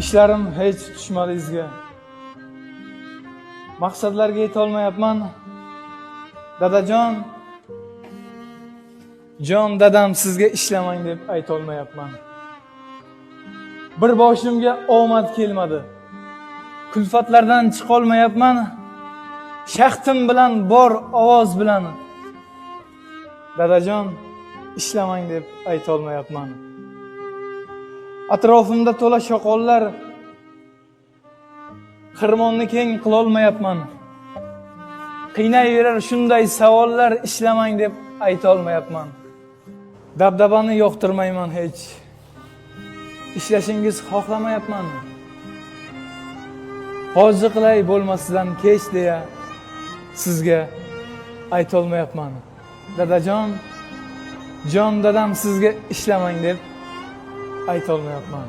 Ishlarim hech tushmadi izga. Maqsadlarga yetolmayapman. Dadajon, jon dadam, sizga ishlamang deb aytolmayapman. Bir boshimga omad kelmadi. Kulfatlardan chiqolmayapman. Shaxtim bilan, bor ovoz bilan. Dadajon, ishlamang deb aytolmayapman. Atrofimda to'la shoqollar, xirmonni keng qilolmayapman. Qiynayverar shunday savollar, ishlamang deb aytolmayapman. Dabdabani yoqtirmayman hech. Ishlashingiz xohlamayapman. Hozir qilay bo'lmasidan kech deya sizga aytolmayapman. Dadajon, jon dadam, sizga ishlamang deb aytolmayapman.